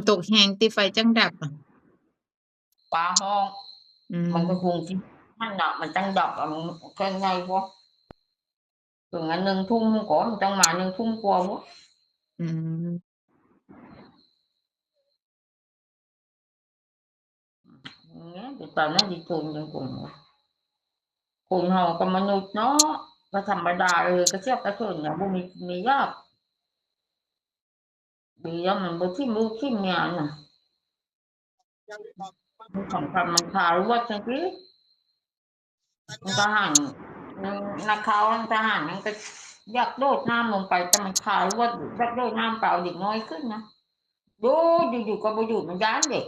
ຕົກແຮງຕິ ໄຟຈັ່ງດັບ. ປາຮ້ອງ ອືມ ມັນກໍຄົງຊິຫັ້ນນະ ມັນຈັ່ງດັບ ອັນແຂງໃຫຍ່ບໍ່ ເຖິງອັນໜຶ່ງທຸ່ມກ່ອນ ຈັ່ງມາໜຶ່ງທຸ່ມກວ່າບໍ່ ອືມ ແມ່ນ ເປັນປານນັ້ນຊິໂຕນຈັ່ງຄົງ ຄົນເຮົາກໍມະນຸດເນາະ ກໍທຳມະດາເລີຍ ກະຊຽກກະເສີນຫຍັງບໍ່ມີ ມີຍາກ ດີແລ້ວມັນບໍ່ຖິ້ມລູກຖິ້ມເມຍນະ ມັນສຳຄັນມັນພາລວດຈັ່ງຊີ້ ມັນທະຫານ ອືມ ນັກຂ່າວທະຫານມັນກໍຢາກໂດດນ້ຳລົງໄປ ແຕ່ມັນພາລວດ ຢາກໂດດນ້ຳໄປເອົາເດັກນ້ອຍຂຶ້ນນະ ໂດດຢູ່ໆກໍບໍ່ຢູ່ ມັນຢ້ານເດ້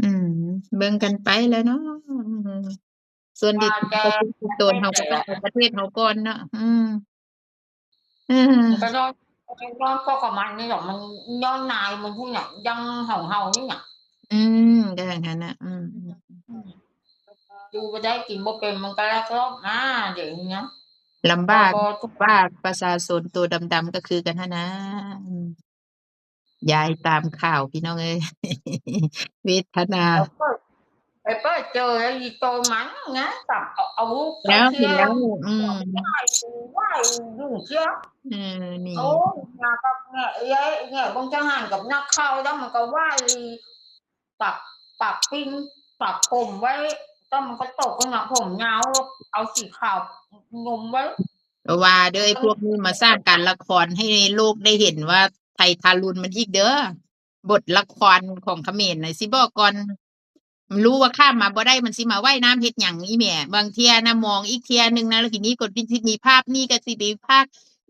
ອືມ ເບິ່ງກັນໄປແຫຼະເນາະ ອືມ ສ່ວນເດັກ ວ່າແຕ່ ປະຊາຊົນຕົນເຮົາກໍຕ້ອງເອົາປະເທດເຮົາກ່ອນເນາະ ອືມ ເອີ ມັນກໍນອນ ນອນກໍກະມັນນີ້ດອກ ມັນຍ້ອນນາຍມັນພຸ້ນນະ ຢ່າງເຮົາໆນີ້ນະ ອືມ ກໍຢ່າງນັ້ນນະ ອືມ ອືມ ຢູ່ບໍ່ໄດ້ກິນບໍ່ເປັນ ມັນກໍລັກລອບມາ ດຽວນີ້ນະ ລຳບາກ ລຳບາກ ປະຊາຊົນໂຕດຳໆກໍຄືກັນຫັ້ນນະ ອືມ ຍາຍຕາມຂ່າວພີ່ນ້ອງເອີຍ ເວທະນາ ໄປເປີດ ໄປເປີດເຈີແລ້ວອີໂຕມັນນະ ຕຳເອົາ ເອົາລູກ ແລ້ວ ເອົາເຊຍ ເຫັນແລ້ວ ອືມ ໄຫວ້ ໄຫວ້ຢູ່ເຊຍ ເອີ ນີ້ ໂອ້ຍ ຍາກັບແງະເອີຍ ແງະເບິ່ງທະຫານກັບນັກຂ່າວ ແລ້ວມັນກໍໄຫວ້ ປັກ ປັກປິ້ນ ປັກຜົມໄວ້ ແລ້ວມັນກໍຕົກຫັ້ນນະ ຜົມຍາວ ເອົາສີຂາວຍົມໄວ້ ວ່າເດີ ພວກນີ້ມາສ້າງການລະຄອນໃຫ້ໂລກໄດ້ເຫັນວ່າ ໄທທາລຸນມັນອີກເດີ ບົດລະຄອນຂອງຂະເໝນນະ ຊິບອກກ່ອນ ຮູ້ວ່າຂ້າມມາບໍ່ໄດ້ ມັນຊິມາວ່າຍນ້ຳເຮັດຫຍັງອີ່ແມ່ ບາງເທື່ອນະ ມອງອີກເທື່ອໜຶ່ງນະ ແລ້ວທີນີ້ກໍຊິມີພາບນີ້ ກໍຊິໄປພາກ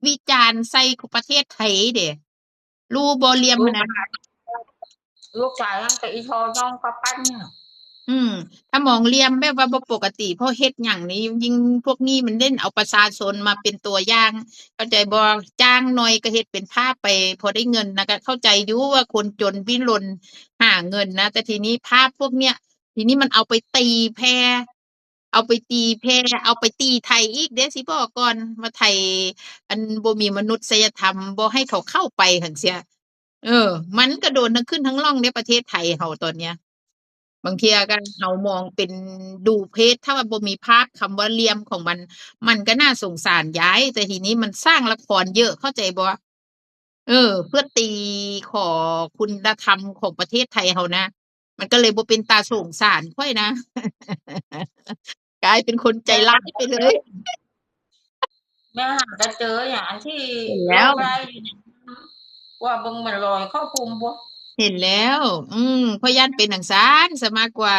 ວິຈານໃສ່ປະເທດໄທເດ້ ຮູ້ບໍ່ ຫຼ່ຽມຫັ້ນນະ ລູກຊາຍຫັ້ນກໍອີ່ທໍ້ນ້ອງກໍປັ້ນ ອືມ ຖ້າມອງຫຼ່ຽມແບບວ່າບໍ່ປົກກະຕິ ເພາະເຮັດຫຍັງນີ້ ຍິ່ງພວກນີ້ມັນເນັ້ນເອົາປະຊາຊົນມາເປັນຕົວຢ່າງ ເຂົ້າໃຈບໍ່? ຈ້າງໜ້ອຍກໍເຮັດເປັນພາບໄປ ພໍໄດ້ເງິນນະ ກໍເຂົ້າໃຈຢູ່ວ່າຄົນຈົນດີ້ລົນຫາເງິນນະ ແຕ່ທີນີ້ພາບພວກເນີ້ຍ ທີນີ້ມັນເອົາໄປຕີແຜ່ ເອົາໄປຕີແຜ່ ເອົາໄປຕີໄທອີກເດ້ ຊິບອກກ່ອນວ່າໄທ ອັນບໍ່ມີມະນຸດສະຍະທຳ ບໍ່ໃຫ້ເຂົາເຂົ້າໄປຫັ້ນເສຍ ເອີ ມັນກໍໂດນທັງຂຶ້ນທັງລ່ອງເດ້ ປະເທດໄທເຮົາຕອນເນີ້ຍ ບາງເທື່ອກໍເຮົາມອງເປັນດູເພດ ຖ້າວ່າບໍ່ມີພາບຄຳວ່າຫຼ່ຽມຂອງມັນ ມັນກໍໜ້າສົງສານຢາຍ ແຕ່ທີນີ້ມັນສ້າງລະຄອນເຍີະ ເຂົ້າໃຈບໍ່? ເອີ ເພື່ອຕີຂໍຄຸນນະທຳຂອງປະເທດໄທເຮົານະ ມັນກໍເລີຍບໍ່ເປັນຕາສົງສານຂ້ອຍນະ ກາຍເປັນຄົນໃຈຮ້າຍໄປເລີຍ ແມ່ຫາກະເຈີຫຍັງອັນທີ່ເຫັນແລ້ວ ລາວໄລ່ຢູ່ນີ້ ວ່າເບິ່ງມັນລອຍເຂົ້າກຸ່ມບໍ່ ເຫັນແລ້ວ ອືມ ຂ້ອຍຢ້ານເປັນຈັ່ງຊັ້ນຊະມາກກວ່າ